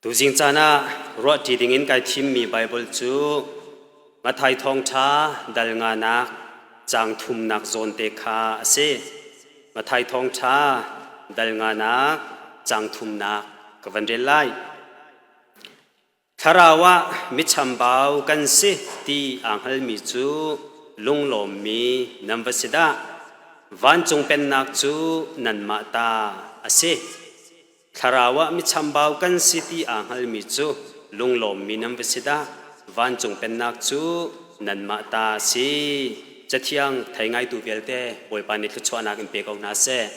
Tuzing caan ah ruahṭi dingin kai thimmi Baibal cu Matthai Thawngṭha dal nganak caang thumnak zawnte kha a si. Matthai Thawngṭha dal nganak caang thumnak ka van rel lai. Thlarau ah michambau kan si ti aa hngalmi cu lunglawmmi nan va si dah! Vancung Pennak cu nanmah ta a si. Thlarau ah michambau kan si ti aa hngalmi cu lunglawmmi nan va si dah! Vancung Pennak cu nanmah ta a si. Cathiang thei ngaitu vialte Bawipa nih thluachuahnak in pe ko hna seh.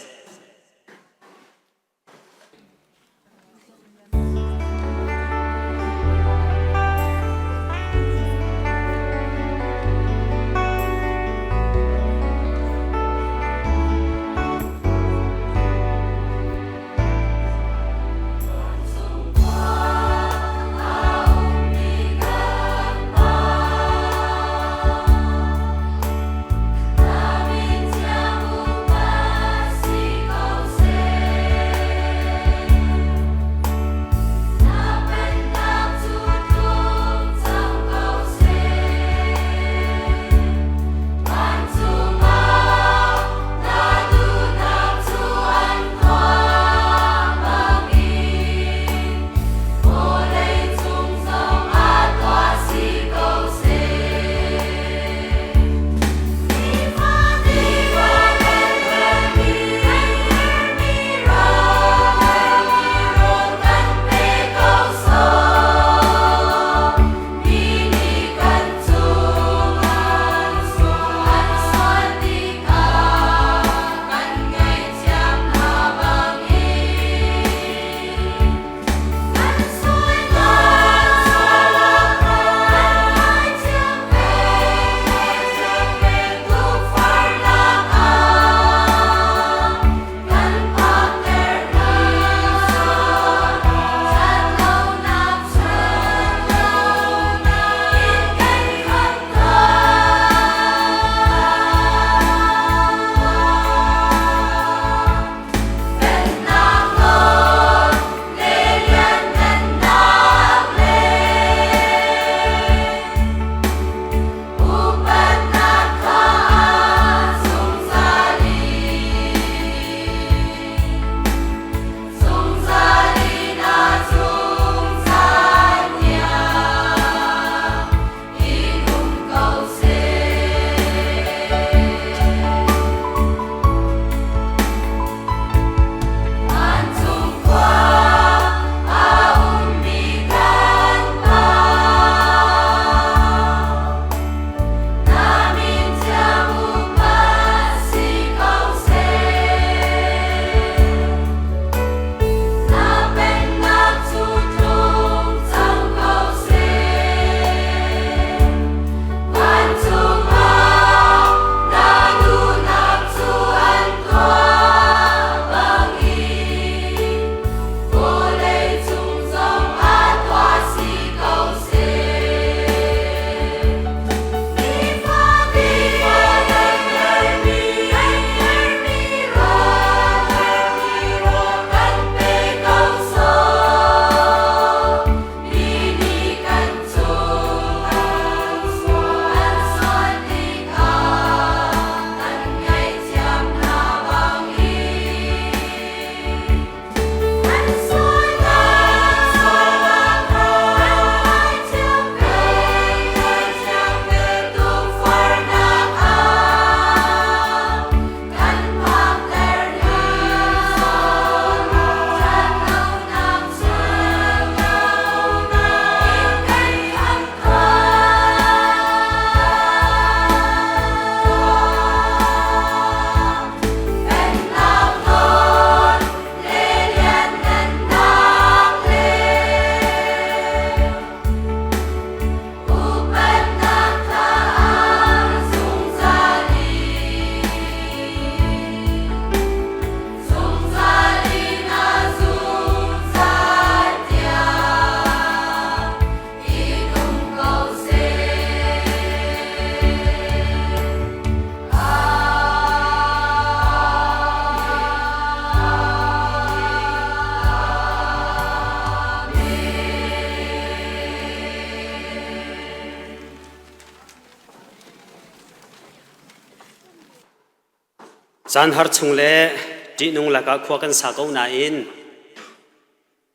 Caan har chung le ṭihnung lakah khua kan sa ko nain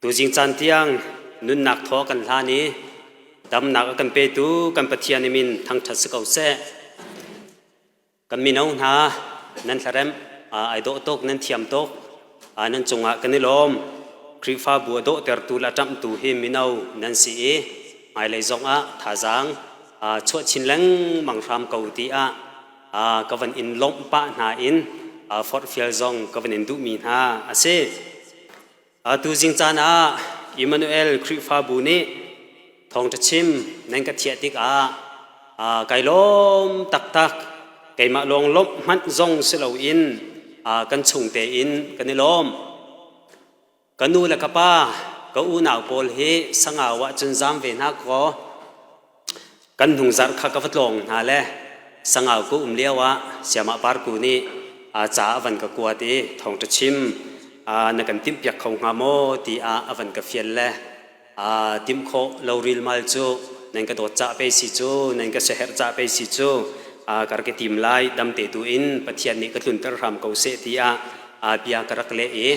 tuzing caan tiang nunnak thaw kan hlan i damnak a kan petu kan Pathian i min thangṭhat si ko seh. Kan mino hna nan hlaremh ai dawh tuk, nan thiam tuk, nan cungah kan i lawm. Khrihfabu a dawhtertu le a ṭamhtu hi mino nan si i hmailei zongah thazaang chuah chin lengmang hram ko tiah ka van in lawmh pah hna in forhfial zong ka van in duhmi hna a si. Tuzing caan ah Immanuel Khrihfabu nih thawngṭha chim nan ka thiah tikah kai lawm taktak. Keimah lawng lawmh hmanh zong si loin kan chung tein kan i lawm. Ka nu le ka pa, ka unau pawl hi Sangau ah cun zaam ve hna kaw kan hnungzarh kha ka va tlawng hna le Sangau ka um lio ah Siamah Parku nih ca a van ka kuat i thawngṭha chim na kan timhpiak kho hnga maw tiah a van ka fial le timh khawh lo rilmal cu nan ka dawt cah pei si cu nan ka siaherh cah pei si cu ka rak i tim lai damte tu in Pathian nih ka tlunter hram ko seh tiah bia ka rak leh i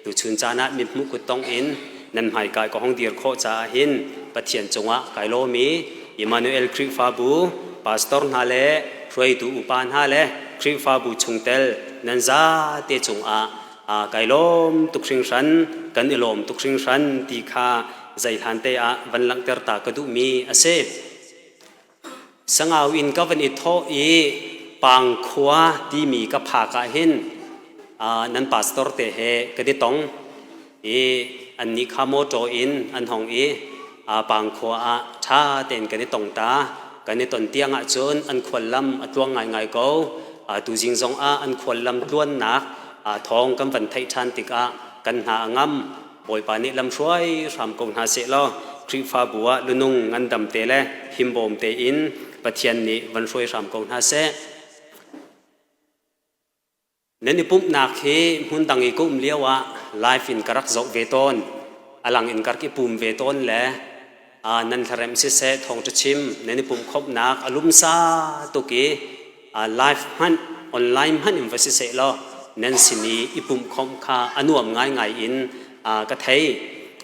tuchun caan ah mithmuh kuttong in nan hmaika ka hong dir khawh caah hin Pathian cungah kai lawm i Immanuel Khrihfabu pastor hna le hruaitu upa hna le Khrihfabu chungtel nan zate cungah kai lawm tuk hringhran kan i lawm tuk hringhran ti kha zeihlan te ah van langhter ta ka duhmi a si. Sangau in ka van i thawh i Pangkhua timi ka phak ah hin nan pastor te he ka di tong i annih kha mawṭaw in an hong i Pangkhua ah ṭha tein kan i tong ta. Kan i ton tiang ahcun an khuallam a tluang ngaingai ko. Tuzing zong ah an khuallam tluannak thawng kan van theih ṭhan tikah kan hna a ngam. Bawipa nih lamhruai hram ko hna seh law Khrihfabu ah lunung ngandam te le himbawm tein Pathian nih van hruai hram ko hna seh. Nan i pumhnak hi hmun dang i ka um lio ah live in ka rak zoh ve tawn. Alang in ka rak i pum ve tawn le nan hlaremh siseh thawngṭha chim nan i pumhkhawmhnak a lumsa tuk i live hmanh online hmanh in va si seh law nan sin i i pumhkhawmh kha a nuam ngaingai in ka thei.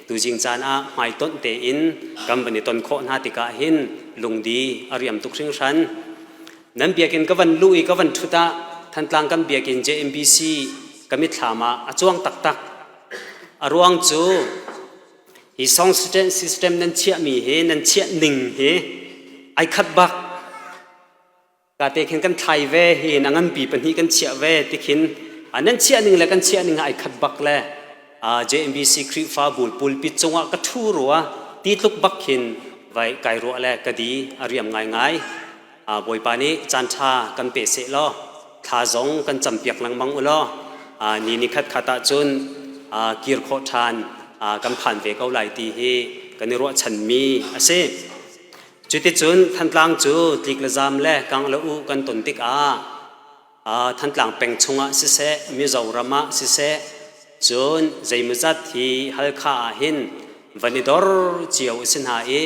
Tuzing caan ah hmaitonh tein kan van i ton khawh hna tikah hin lungdi a riam tuk hringhran. Nan biakinn ka van luh i ka van ṭhut ah Thantlang kan biakinn JMBC ka mitthlam ah a cuang taktak. A ruang cu Hi song system nan chiahmi hi nan chiah ning hi ai khat bak. Ka te khin kan thlai ve hi a nganpi pahnih kan chiah ve ti khin nan chiah ning le kan chiah ning ai khat bak le JMBC Khrihfabu pulpit cungah ka ṭhu rua ti tluk bak khin vai kai ruah le ka di a riam ngaingai. Bawipa nih caan ṭha kan pe seh law thla zong kan campiak lengmang u law ni ni khat khat ahcun kir khawh ṭhan kan phan ve ko lai ti hi kan i ruahchanmi a si. Cuticun Thantlang cu tlik le zaam le kang le u kan ton tikah Thantlang peng chungah siseh, Mizoram ah siseh, cun zeimawzat hi Halkha ah hin van i dor cio a si hna i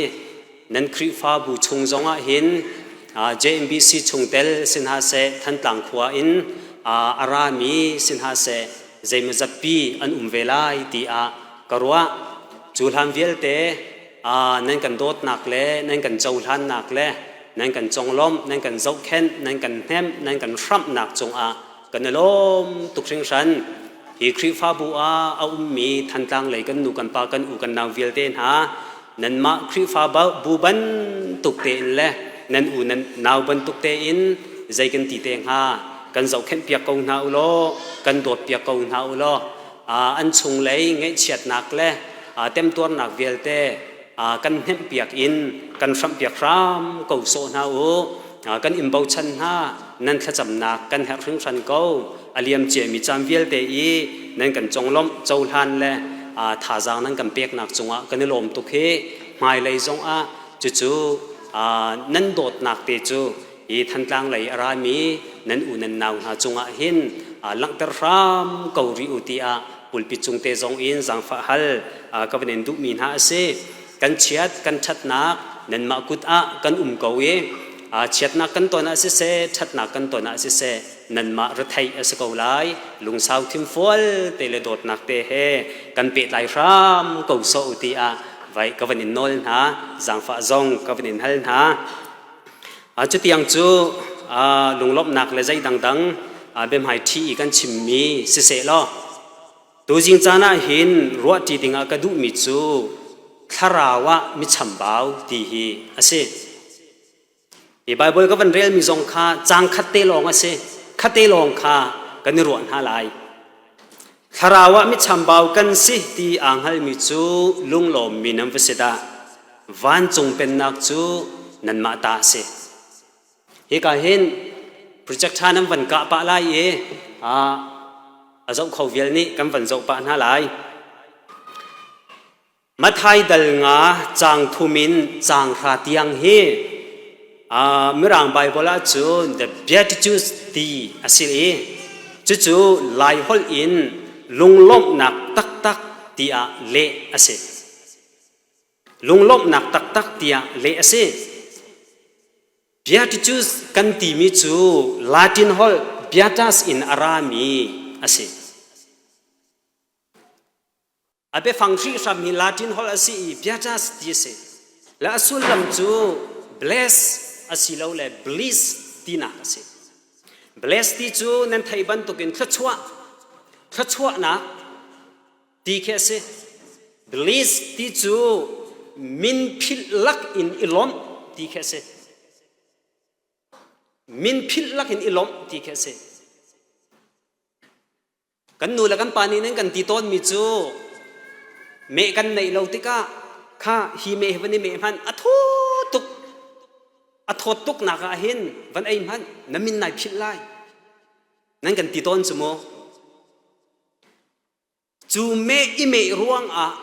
nan Khrihfabu chung zongah hin JMBC chungtel si hna seh, Thantlang khua in a rami si hna seh, zeimawzat pi an um ve lai tiah ka ruah. Cu hlan vialte nan kan dawtnak le nan kan cohlannak le nan kan conglawmh, nan kan zohkhenh, nan kan hnemh, nan kan hramhnak cungah kan i lawm tuk hringhran. Hi Khrihfabu ah a ummi Thantlang lei kan nu kan pa kan u kan nau vialte hna nanmah Khrihfabu bantuk tein le nan u nan nau bantuk tein zei kan ti te hnga kan zohkhenh piak ko hna u law kan dawt piak ko hna u law an chunglei ngaihchiatnak le temtuarnak vialte kan hnemhpiak in kan hramhpiak hram ko sawh hna u. Kan in bochan hna, nan thlacamnak kan herh hringhran ko. A liam ciami caan vialte i nan kan conglawmh, cohlan le thazaang nan kan peknak cungah kan i lawm tuk hi. Hmailei zongah cucu nan dawtnak te cu hi Thantlang lei a rami nan u nan nau hna cungah hin langhter hram ko rih u tiah pulpit cung te zong in zaangfah hal ka van in duhmi hna a si. Kan chiat kan ṭhatnak nanmah kut ah kan um ko i Chiatnak kan ton ah siseh, ṭhatnak kan ton ah siseh, nanmah retheih a si ko lai. Lungsau thimfual te le dawtnak te he kan pehtlai hram ko sawh u tiah vai ka van in nawl hna, zaangfah zong ka van in hal hna. Cutiang cu lunglawmhnak le zei dangdang biahmai ṭhi i kan chimmi siseh law tuzing caan ah hin ruahṭi dingah ka duhmi cu thlarau ah mi chambau ti hi a si. Hi Baibal ka van relmi zong kha caang khat te lawng a si. Khat te lawng kha kan i ruah hna lai. Thlarau ah mi chambau kan si ti aa hngalmi cu lunglawmmi nan va si dah. Vancung pennak cu nanmah ta a si. Hika hin project ṭha nan van kah pah lai i a zoh kho vial nih kan van zoh pah hna lai. Matthai dal nga caang thum in caang hra tiang hi Mirang Baibal ahcun the Beatitudes ti a si i cucu Laiholh in lunglawmhnak taktak tiah leh a si. Lunglawmhnak taktak tiah leh a si. Beatitudes kan timi cu Latin holh beatus in a rami a si. A biafang hrihhram hi Latin holh a si i beatus ti a si. Le a sullam cu bless asilole bliss tinak a si. Bless ti cu nan theih bantukin thluachuah, thluachuahnak ti khi a si. Bliss ti cu min philh lak in i lawmh ti khi a si. Min philh lak in i lawmh ti khi a si. Kan nu le kan pa nih nan kan ti tawnmi cu meh kan neih lo tikah kha hi meh hi van i meh hmanh a thaw tuk a thawt tuk nak ah hin van ei hmanh na min nai philh lai nan kan ti tawn cu mu. Cu meh i meh ruang ah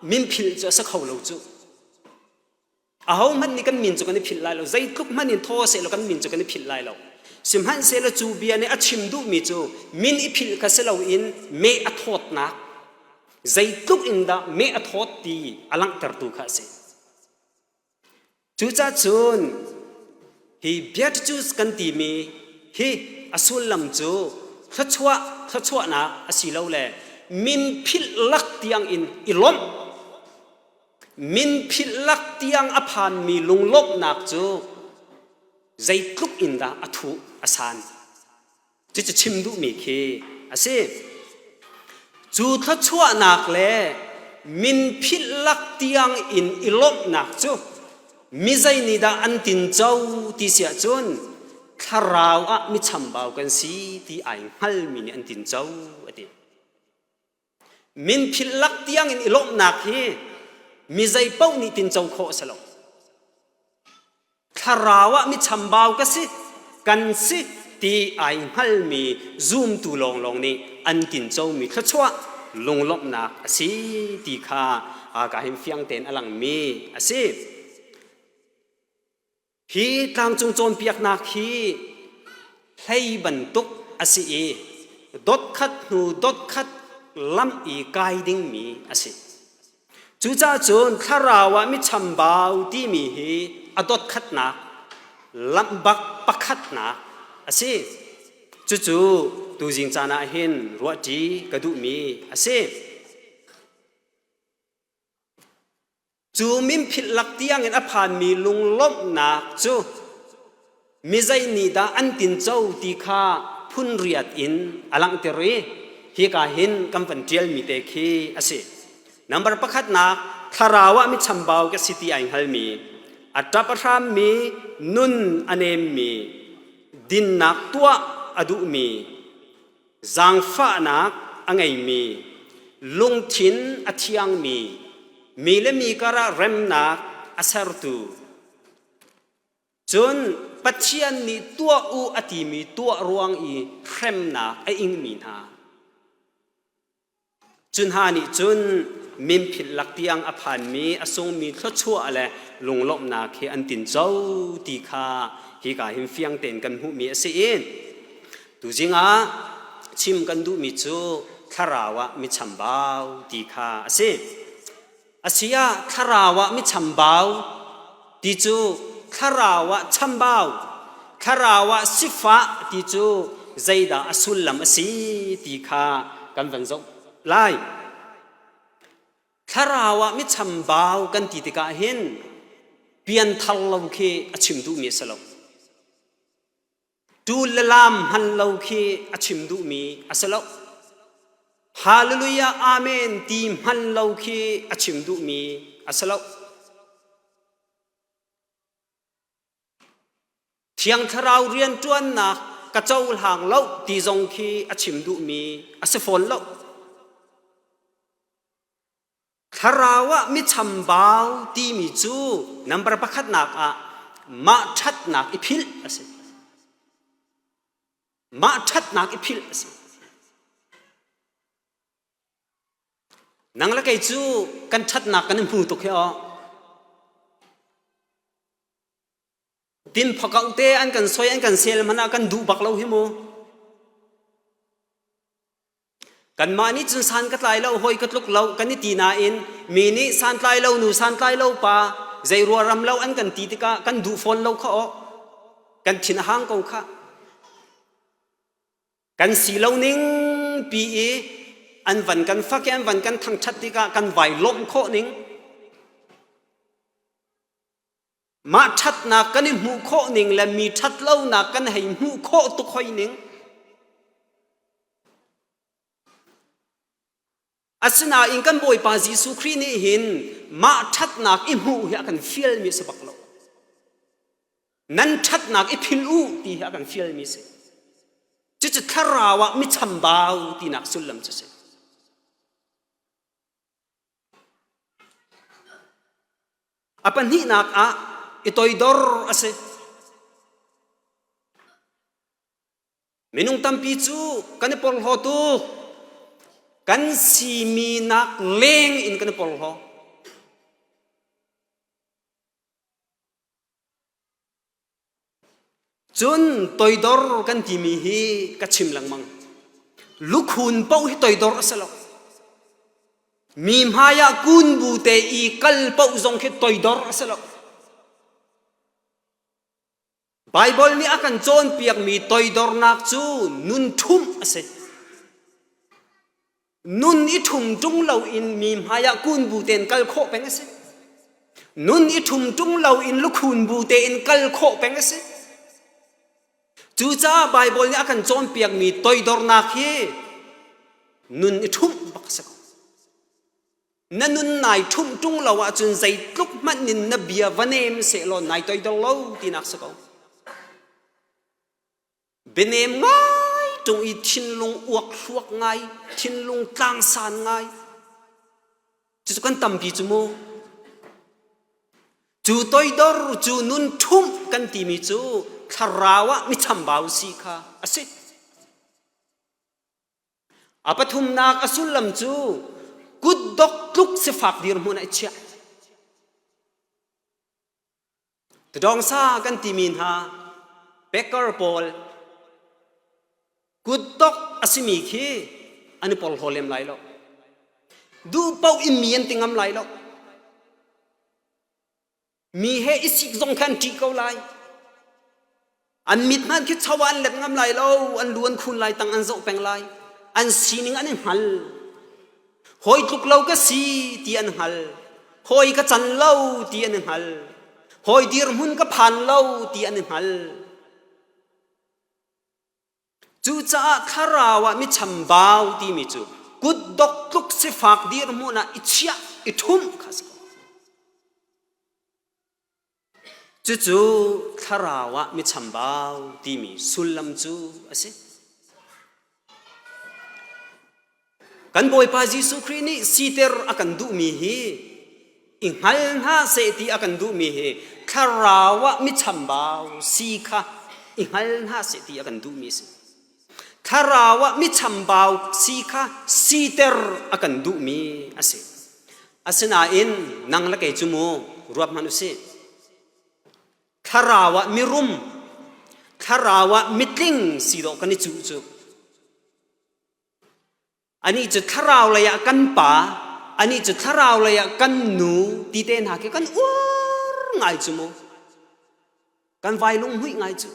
min philh cu a si kho lo cu. Ahohmanh nih kan min cu kan i philh lai lo. Zeitluk hmanh in thaw sehlaw kan min cu kan i philh lai lo. Sihmanhsehlaw cu bia nih a chim duhmi cu min i philh kha si loin meh a thawtnak, zeitluk in dah meh a thawt ti a langhtertu kha a si. Cucaah cun hi Beatitudes kan timi hi a sullam cu thluachuah thluachuahnak asilole min philh lak tiang in i lawmh. Min philh lak tiang a phanmi lunglawmhnak cu zeitluk in dah a thuh a san. Cucu chim duhmi khi a si. Cu thluachuahnak le min philh lak tiang in i lawmhnak cu mi zei nih dah an tinco ti si ahcun thlarau ah mi chambau kan si ti ai hngalmi nih an tinco a ti. Min philh lak tiang in i lawmhnak hi mi zei paoh nih tinco khawh a si lo. Thlarau ah mi chambau ka si, kan si ti ai hngalmi zumtu lawnglawng nih an tincomi thluachuah lunglawmhnak a si ti kha ka hin fiang tein a langmi a si. Hi tlangcung cawnpiaknak hi hlei bantuk a si i dotkhat hnu dotkhat lamh i kai dingmi a si. Cucaah cun thlarau ah mi chambau timi hi a dotkhatnak lamh bak pakhatnak a si. Cucu tuzing caan ah hin ruahṭi ka duhmi a si. Cu minphilh lak tiangin a phanmi lunglawmhnak cu mi zei nih dah an tinco ti kha phun riat in a langhter i hika hin kan van ṭialmi te khi a si. Number pakhatnak, thlarau ah mi chambau ka si ti ai hngalmi, a ṭap a hrammi, nun a nemmi, dinnak tuah a duhmi, Zaangfahnak a ngeimi, lungthin a thiangmi, mi le mi karah remnak a sertu, cun Pathian nih tuah u a timi tuah ruang i hremnak a ingmi hna. Cu hna nih cun minphilh lak tiang a phanmi a sungmi thluachuah le lunglawmhnak hi an tinco ti kha hika hin fiang tein kan hmuhmi a si i tuzing ah chim kan duhmi cu thlarau ah mi chambau ti kha a si. A si ah thlarau ah mi chambau ti cu thlarau ah chambau, thlarau ah sifah ti cu zeidah a sullam a si ti kha kan van zoh lai. Thlarau ah mi chambau kan ti tikah hin pianthar lo khi a chim duhmi a si lo. Ṭul le laam hman lo khi a chim duhmi a si lo. Hallelujah Amen ti hman lo khi a chim duhmi a si lo. Thiang Thlarau rianṭuannak ka cohlang lo ti zong khi a chim duhmi a si fawn lo. Thlarau ah mi chambau timi cu number pakhatnak ah mah ṭhatnak i philh a si. Mah ṭhatnak i philh a si. Nang le kei cu kan ṭhatnak kan i hmu tuk hi aw. Tin phakauh te an kan soi an kan sel hmanh ah kan duh bak lo hi mu. Kanmah nih cun san ka tlai lo, hawi ka tluk lo kan i ti nain mi nih santlai lo nu, santlai lo pa, zei ruaram lo an kan ti tikah kan duh fawn lo kha aw. Kan thin a hang ko khah. Kan si lo ning pi i an van kan fak i an van kan thangṭhat tikah kan vai lawmh khawh ning. Mah ṭhatnak kan i hmuh khawh ning le mi ṭhatlonak kan hei hmuh khawh tuk hoi ning. Asinain kan Bawipa Jesuh Khrih nih hin mah ṭhatnak i hmuh hi a kan fialmi a si bak lo. Nan ṭhatnak i phil u ti hi a kan fialmi a si. Cucu thlarau ah mi chambau tinak sullam cu a si. A pahnihnak ah i toidor a si. Minung tampi cu kan i porhlaw tuk. Kan siminak leng in kan i porhlaw. Cun toidor kan timi hi ka chim lengmang. Lukhun paoh hi toidor a si lo. Mi hmai ah kun bu te i kal paoh zong khi toidor a si lo. Baibal nih a kan cawnpiakmi toidornak cu nun ṭhumh a si. Nun i ṭhum ṭung loin mi hmaiah kun bu tein kal khawh peng a si. Nun i ṭhum ṭung loin lukhun bu tein kal khawh peng a si. Cucaah Baibal nih a kan cawnpiakmi toidornak hi nun i ṭhumh bak a si ko. Na nun nai ṭhumh ṭung lo ahcun zeitluk hmanh in na bia va nem sehlaw nai toidor lo tinak si ko. Bianem ngai ṭung i thinlung uak hluak ngai, thinlung tlangsan ngai. Cucu kan tampi cu mu. Cu toidor, cu nun ṭhumh kan timi cu thlarau ah mi chambau si kha a si. A pathumnak a sullam cu kutdok tluk sifak dirhmun ah i chiah. Tudawngsa kan timi hna baker pawl kutdok a simi khi an i porhlaw lem lai lo. Duh paoh in mi an ti ngam lai lo. Mi he i sik zong kha an ṭih ko lai. An mit hmanh khi cho ah an let ngam lai lo, an lu an khun lai, tang an zoh peng lai. An sining an i hngal. Hawi tluk lo ka si ti an hngal. Hawi ka can lo ti an i hngal. Hawi dirhmun ka phan lo ti an i hngal. Cucaah thlarau ah mi chambau timi cu kutdok tluk sifak dirhmun ah i chiah i ṭhumh kha a si ko. Cucu thlarau ah mi chambau timi sullam cu a si. Kan Bawipa Jesuh Khrih nih siter a kan duhmi hi i hngal hna seh ti a kan duhmi hi thlarau ah mi chambau si kha i hngal hna seh ti a kan duhmi a si. Thlarau ah mi chambau si kha siter a kan duhmi a si. Asinain nang le kei cu mu ruat hmanh u sih. Thlarau ah mirum, thlarau ah mitling si dawh kan i cuh cu. Anih cu thlarau lei ah kan pa, anih cu thlarau lei ah kan nu ti te hna khi kan uar ngai cu mu. Kan vai lunghmuih ngai cu.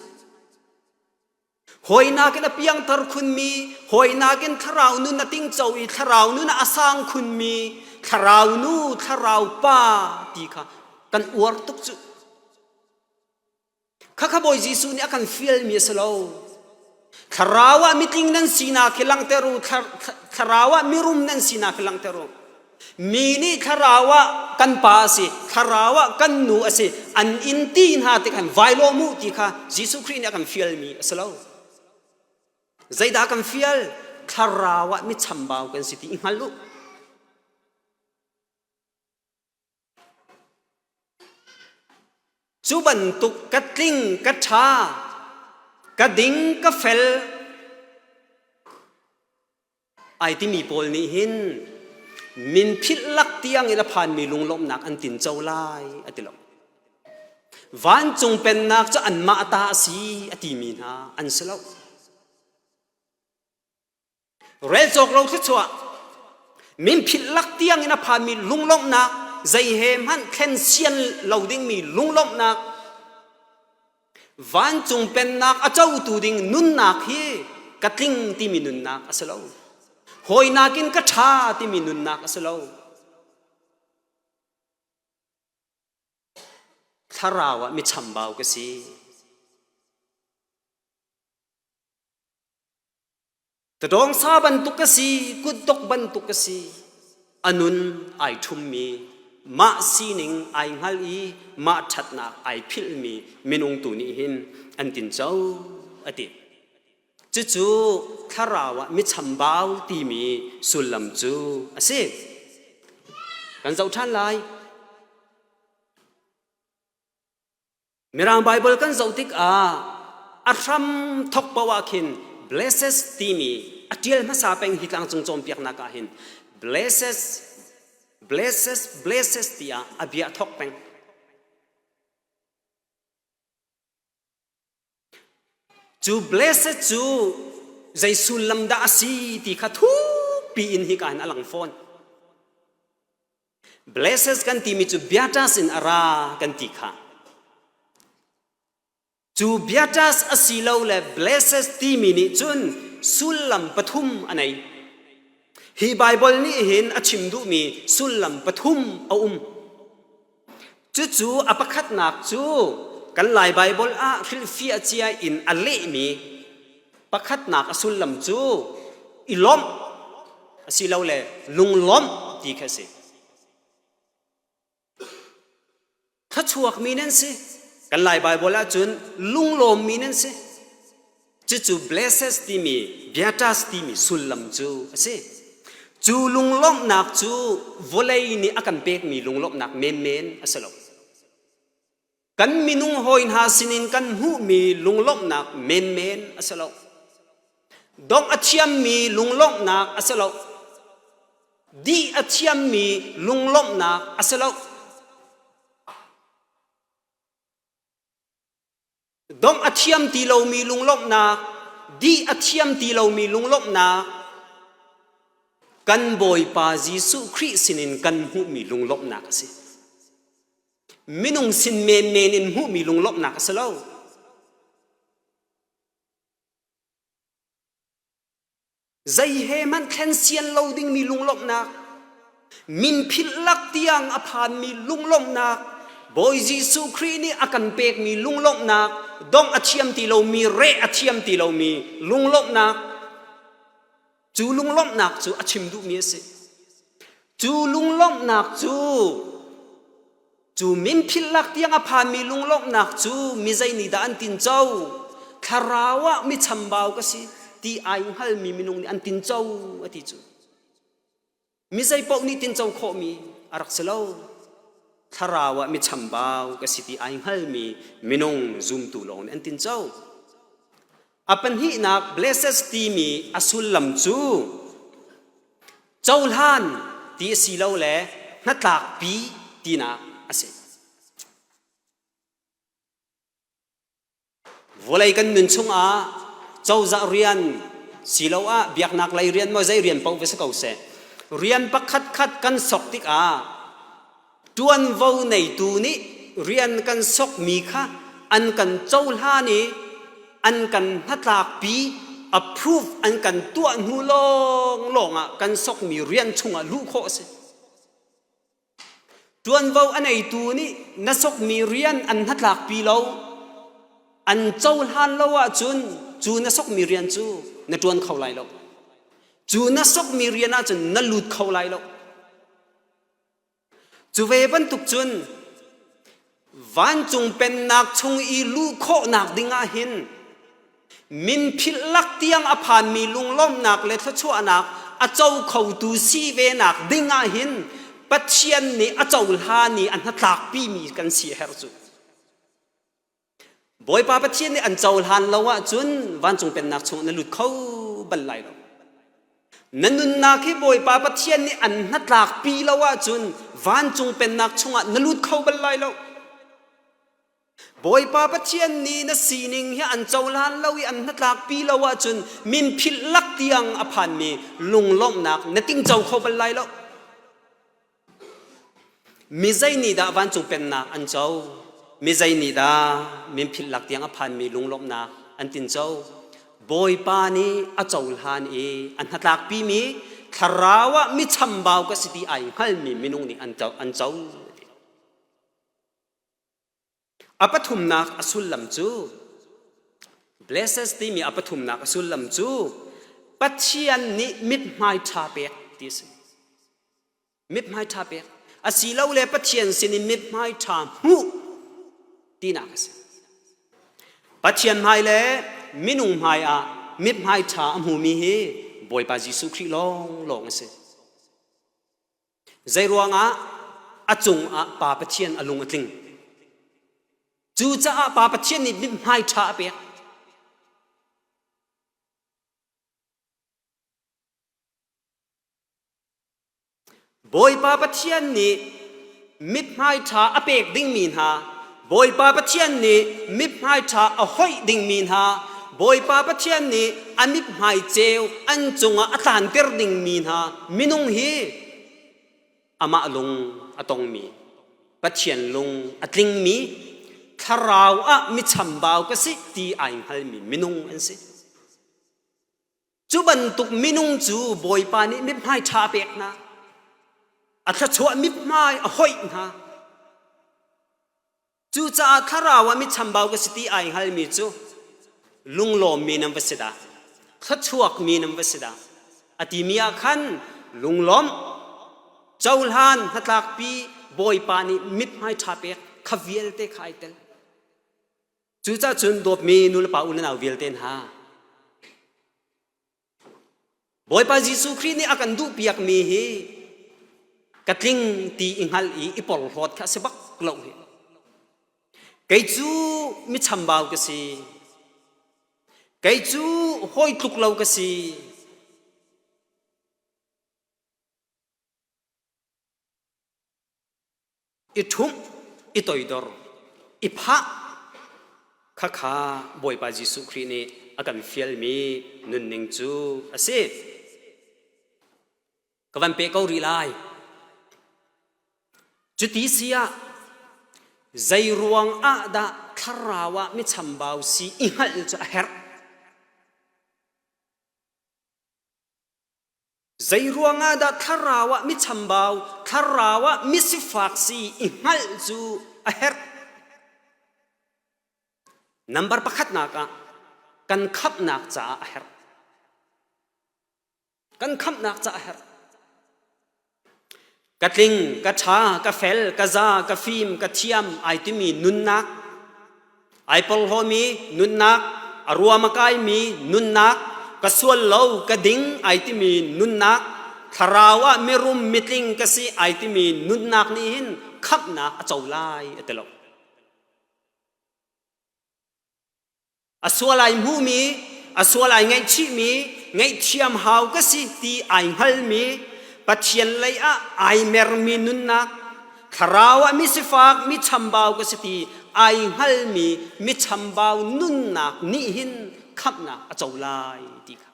Hawi nakin a piangthar khunmi, hawi nakin thlarau nun a tingco i thlarau nun a sang khunmi, thlarau nu, thlarau pa ti kha kan uar tuk cu. Khakha Bawi Jesuh nih a kan fialmi a si lo. Thlarau ah mitling nan sinak hi langhter u, thlarau ah mirum nan sinak hi langhter u. Mi nih thlarau ah kan pa a si, thlarau ah kan nu a si, an in ti hna ti khan vai lawm u ti kha Jesuh Khrih nih a kan fialmi a si lo. Zeidah kan fial? Thlarau ah mi chambau kan si ti i hngal u. Cu bantuk ka tling, ka ṭha, ka ding, ka fel ai timi pawl nih hin min philh lak tiang in a phanmi lunglawmhnak an tinco lai a ti lo. Vancung pennak cu anmah ta a si a timi hna an si lo. Rel cawk lo thluachuah min philh lak tiang in a phanmi lunglawmhnak zei he hmanh thlen sian lo dingmi lunglawmhnak Vancung pennak a cotu ding nunnak hi ka tling timi nunnak a si lo. Hawi nakin ka ṭha timi nunnak a si lo. Thlarau ah mi chambau ka si. Tadawngsa bantuk ka si, kutdok bantuk ka si. A nun ai ṭhummi, mah sining ai hngal i mah ṭhatnak ai philhmi minung tu nih hin an tinco a ti. Cucu thlarau ah mi chambau timi sullam cu a si. Kan zoh ṭhan lai. Mirang Baibal kan zoh tikah a hram thok paoh ah khin blesses timi a ṭial hmasa peng hi tlangcung cawnpiaknak ah hin blesses blesses blesses tiah a bia thok peng. Cu blessed cu zei sullam dah a si ti kha thukpi in hika hin a lang fawn. Blessed kan timi cu beatus in a ra kan ti kha. Cu beatus a si lo le blessed timi nih cun sullam pathum a nei. Hi Bible nih hin a chim duhmi sullam pathum a um. Cucu a pakhatnak cu kan Lai Bible ah hrilhfiah cia in a lehmi pakhatnak a sullam cu i lawmh asilole lunglawmh ti kha a si. Thluachuakmi nan si. Kan Lai Baibal ahcun lunglawmmi nan si. Cucu blesses timi, beatus timi sullam cu a si. Cu lunglawmhnak cu vawlei nih a kan pekmi lunglawmhnak menmen a si lo. Kan minung hawi hna sinin kan hmuhmi lunglawmhnak menmen a si lo. Dongh a thiammi lunglawmhnak a si lo. Dih a thiammi lunglawmhnak a si lo. Dongh a thiam ti lomi lunglawmhnak, dih a thiam ti lomi lunglawmhnak, kan Bawipa Jesuh Khrih sinin kan hmuhmi lunglawmhnak a si. Minung sin menmen in hmuhmi lunglawmhnak a si lo. Zei he hmanh thlen sian lo dingmi lunglawmhnak, min philh lak tiang a phanmi lunglawmhnak, Bawi Jesuh Khrih nih a kan pekmi lunglawmhnak, dongh a thiam ti lomi, reh a thiam ti lomi lunglawmhnak, cu lunglawmhnak cu a chim duhmi a si. Cu lunglawmhnak cu cu min philhlak tiang a phanmi lunglawmhnak cu mi zei nih dah an tinco? Thlarau ah mi chambau ka si ti ai hngalmi minung nih an tinco a ti cu. Mi zei paoh nih tinco khawhmi a rak si lo. Thlarau ah mi chambau ka si ti ai hngalmi minung zumtu lawng nih an tinco. A pahnihnak blesses timi a sullam cu cohlan ti a si lo le hnatlakpi tinak a si. Vawlei kan nun chungah cozah rian siloah biaknak lei rian maw zei rian paoh va si ko seh rian pakhat khat kan sok tikah Ṭuanvo neitu nih rian kan sokmi kha an kan cohlan i an kan hnatlakpi, approve an kan tuah hnu lawnglawng ah kan sokmi rian chungah luh khawh a si. Ṭuanvo a neitu nih na sokmi rian an hnatlakpi lo, an cohlan lo ahcun cu na sokmi rian cu na ṭuan kho lai lo. Cu na sokmi rian ahcun na lut kho lai lo. Cu ve bantuk cun vancung pennak chung i luh khawhnak ding ah hin min philh lak tiang a phanmi lunglawmhnak le thluachuahnak a co khotu si venak ding ah hin Pathian nih a cohlan i a hnatlakpimi kan si a herh cu. Bawipa Pathian nih an cohlan lo ahcun vancung pennak chung na lut kho bal lai lo. Na nunnak hi Bawipa Pathian nih an hnatlakpi lo ahcun vancung pennak chungah na lut kho bal lai lo. Bawipa Pathian nih na sining hi an cohlan lo i an hnatlakpi lo ahcun min philh lak tiang a phanmi lunglawmhnak na tingco kho bal lai lo. Mi zei nih dah vancung pennak an co? Mi zei nih dah min philh lak tiang a phanmi lunglawmhnak an tinco? Bawipa nih a cohlan i a hnatlakpimi thlarau ah mi chambau ka si ti ai hngalmi minung nih an co. A pathumnak a sullam cu blesses timi a pathumnak a sullam cu Pathian nih mithmai ṭha pek ti a si. Mithmai ṭha pek asilole Pathian sinin mithmai ṭha hmuh tinak a si. Pathian hmai le minung hmai ah mithmai ṭha a hmumi hi Bawipa Jesuh Khrih lawnglawng a si. Zeiruangah a cungah Pa Pathian a lung a tling. Cucaah Pa Pathian nih mithmai ṭha a pek. Bawipa Pathian nih mithmai ṭha a pek dingmi hna, Bawipa Pathian nih mithmai ṭha a hoih dingmi hna, Bawipa Pathian nih a mithmai ceu an cungah a tlanter dingmi hna minung hi amah lung a tongmi, Pathian lung a tlingmi, thlarau ah mi chambau ka si ti ai hngalmi minung an si. Cu bantuk minung cu Bawipa nih mithmai ṭha a pek hna. A thluachuah mithmai a hoih hna. Cucaah thlarau ah mi chambau ka si ti ai hngalmi cu lunglawmmi nan va si dah, thluachuakmi nan va si dah. A timi ah khan lunglawmh, cohlan, hnatlakpi Bawipa nih mithmai ṭha pek kha vialte kha ai tel. Cucaah cun dawtmi nulepa u le nau vialte hna, Bawipa Jesuh Khrih nih a kan duhpiakmi hi ka tling ti i hngalh i i porhlawt kha a si bak lo hi. Kei cu mi chambau ka si. Kei cu hawi tluk lo ka si. I ṭhumh, i toidor, i phah khakha Bawipa Jesuh Khrih nih a kan fialmi nunning cu a si. Ka van pe ko rih lai. Cuti si ah zei ruang ah dah thlarau ah mi chambau si i hngalh cu a herh? Zeiruang ah dah thlarau ah mi chambau, thlarau ah misifak si i hngalh cu a herh? Nambar pakhatnak ah kan khamhnak caah a herh. Kan khamhnak caah a herh. Ka tling, ka ṭha, ka fel, ka za, ka fim, ka thiam ai timi nunnak, ai porhlawmi nunnak, a ruam a kaimi nunnak, ka sual lo, ka ding ai timi nunnak, thlarau ah mirum mitling ka si ai timi nunnak nih hin khamhnak a co lai a ti lo. A sual ai hmuhmi, a sual ai ngaihchihmi, ngaihthiam hau ka si ti ai hngalmi, Pathian lei ah ai mermi nunnak, thlarau ah mi sifak, mi chambau ka si ti ai hngalmi mi chambau nunnak nih hin khamhnak a co lai ti kha.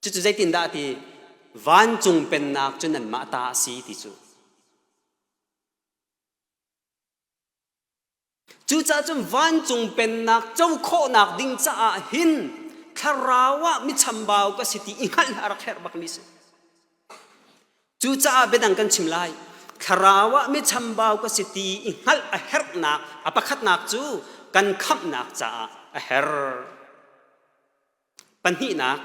Cucu zeitindah a ti? Vancung pennak cu nanmah ta a si ti cu. Cucaah cun vancung pennak co khawhnak ding caah hin thlarau ah mi chambau ka si ti i hngalh a rak herh bakmi si. Cucaah biadang kan chim lai. Thlarau ah mi chambau ka si ti i hngalh a herhnak a pakhatnak cu kan khamhnak caah a herh. Pahnihnak,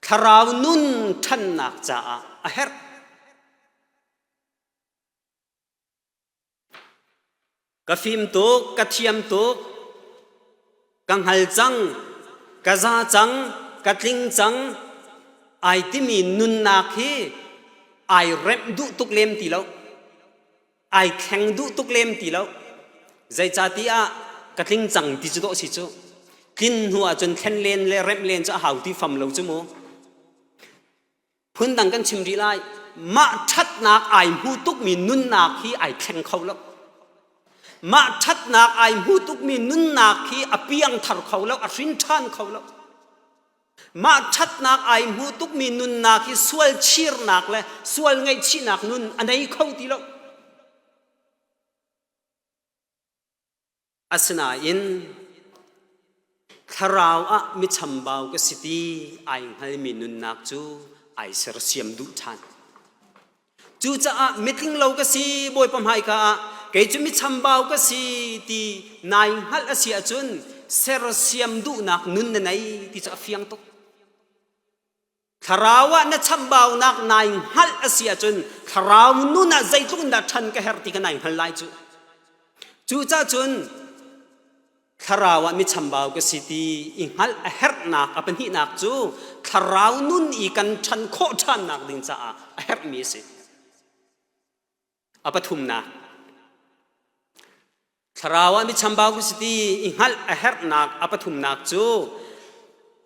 thlarau nun ṭhannak caah a herh. Ka fim tuk, ka thiam tuk, ka hngal cang, ka za cang, ka tling cang, ai timi nunnak hi ai remh duh tuk lem ti lo. Ai thleng duh tuk lem ti lo. Zeicahtiah ka tling cang ti cu dawh si cu. Tlin hnu ahcun thlen len le remh len cu a hau ti fam lo cu mu. Phundang kan chim rih lai. Mah ṭhatnak ai hmu tukmi nunnak hi ai thleng kho lo. Mah ṭhatnak ai hmu tukmi nunnak hi a piangthar kho lo, a hrin ṭhan kho lo. Mah ṭhatnak ai hmu tukmi nunnak hi sual chirnak le sual ngaihchihnak nun a nei kho ti lo. Asinain thlarau ah mi chambau ka si ti ai hngalmi nunnak cu ai sersiam duh ṭhan. Cucaah mitling lo ka si Bawipa hmaika ah kei cu mi chambau ka si ti nai hngalh a si ahcun sersiam duhnak nun na nei ti cu a fiang tuk. Thlarau ah na chambaunak nai hngalh a si ahcun thlarau nun ah zeitluk in dah ṭhan ka herh ti kha nai hngal lai cu. Cucaah cun thlarau ah mi chambau ka si ti i hngalh a herhnak a pahnihnak cu thlarau nun i kan ṭhan khawh ṭhannak ding caah a herhmi a si. A pathumnak, thlarau ah mi chambau ka si ti i hngalh a herhnak a pathumnak cu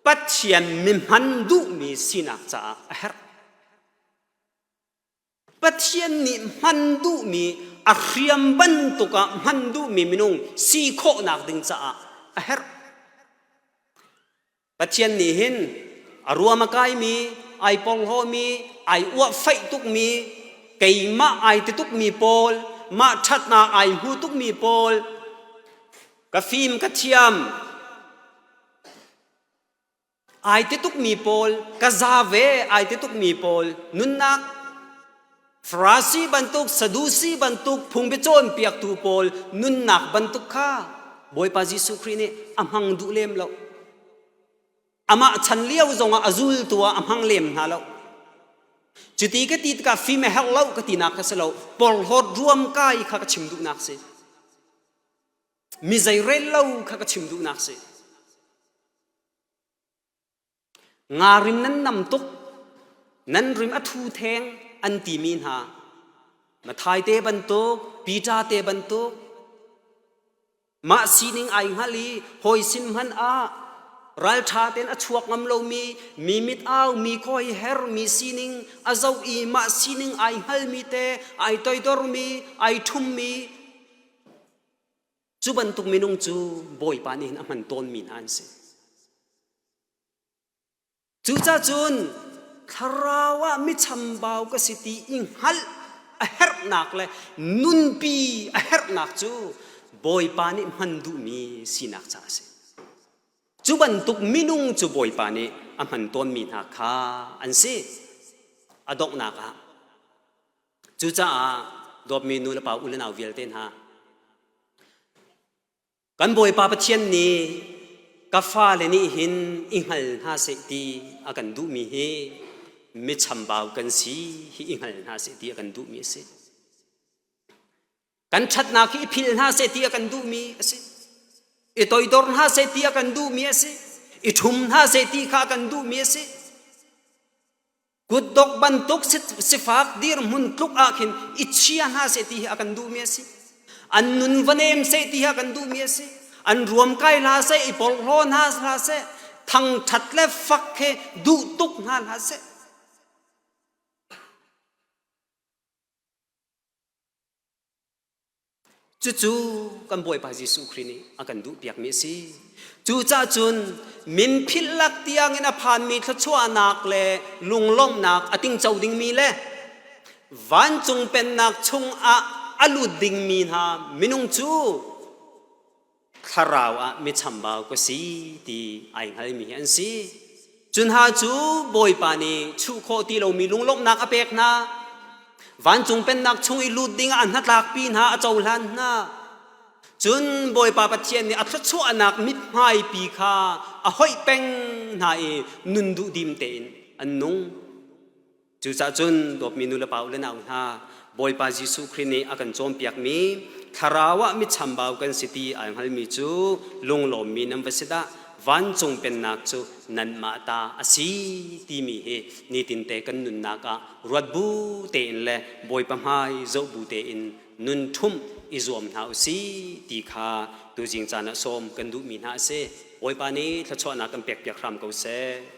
Pathian mi hman duhmi sinak caah a herh. Pathian nih hman duhmi a hriam bantuk ah hman duhmi minung si khawhnak ding caah a herh. Pathian nih hin a ruam a kaimi, ai porhlawmi, ai uah faih tukmi, keimah ai ti tukmi pawl, mah ṭhatnak ai hmu tukmi pawl, ka fim ka thiam, ai ti tukmi pawl, ka za ve ai ti tukmi pawl nunnak Farasi bantuk, Sadusi bantuk phungbi cawnpiaktu pawl nunnak bantuk kha Bawipa Jesuh Khrih nih a hmang duh lem lo. Amah chan lio zongah a zultu ah a hmang lem hna lo. Cuti ka ti tikah fim a herh lo ka tinak kha si lo, porhlawt ruamkai kha ka chim duhnak si. Mi zeirel lo kha ka chim duhnak si. Nga rim nan nam tuk, nan rim a thu theng an timi hna. Mathai te bantuk, Peter te bantuk, mah sining ai hngal i hawi sin hmanh ah ralṭha tein a chuak ngam lomi, mi mit au, mi khawi her, mi sining a zoh i mah sining ai hngalmi te, ai toidormi, ai ṭhummi, Cu bantuk minung cu Bawipa nih hin a hman tawnmi hna an si. Cucaah cun thlarau ah mi chambau ka si ti i hngalh a herhnak le nunpi a herhnak cu Bawipa nih hman duhmi sinak caah a si. Cu bantuk minung cu Bawipa nih a hman tawnmi hna kha an si. A donghnak ah Cucaah dawtmi nu le pa u le nau vialte hna, kan Bawipa Pathian nih ka fale nih hin i hngal hna seh ti a kan duhmi hi mi chambau kan si hi i hngal hna seh ti a kan duhmi a si. Kan ṭhatnak hi i philh hna seh ti a kan duhmi a si. I toidor hna seh ti a kan duhmi a si. I ṭhum hna seh ti kha a kan duhmi a si. Kutdok bantuk sifak dirhmun tluk ah khin i chia hna seh ti hi a kan duhmi a si. An nun va nem seh ti hi a kan duhmi a si. An ruamkai hlah seh, i porhlaw hna hlah seh, thangṭhat le fak he duh tuk hna hlah seh. Cucu kan Bawipa Jesuh Khrih nih a kan duhpiakmi a si. Cucaah cun min philh lak tiangin a phanmi thluachuahnak le lunglawmhnak a tingco dingmi le vancung pennak chungah a lut dingmi hna minung cu. Thlarau ah mi chambau ka si ti ai hngalmi hi an si. Cun hna cu Bawipa nih chuh khawh ti lomi lunglawmhnak a pek hna. Vancung pennak chung i lut ding ah a hnatlakpi hna, a cohlan hna. Cun Bawipa Pathian nih a thluachuahnak mithmaipi kha a hoih peng hna i nun duhdim tein an nung. Cucaah cun dawtmi nu le pa u le nau hna, Bawipa Jesuh Khrih nih a kan cawnpiakmi thlarau ah mitchambau kan si ti ai hngalmi cu lunglawmmi nan va si dah. Vancung pennak cu nanmah ta a si timi hi nitinte kan nunnak ah ruat bu tein le Bawipa hmai zoh bu tein nun ṭhumh i zuam hna u sih ti kha tuzing caan ah sawm kan duhmi hna a si. Bawipa nih thluachuahnak kan pekpiak hram ko seh.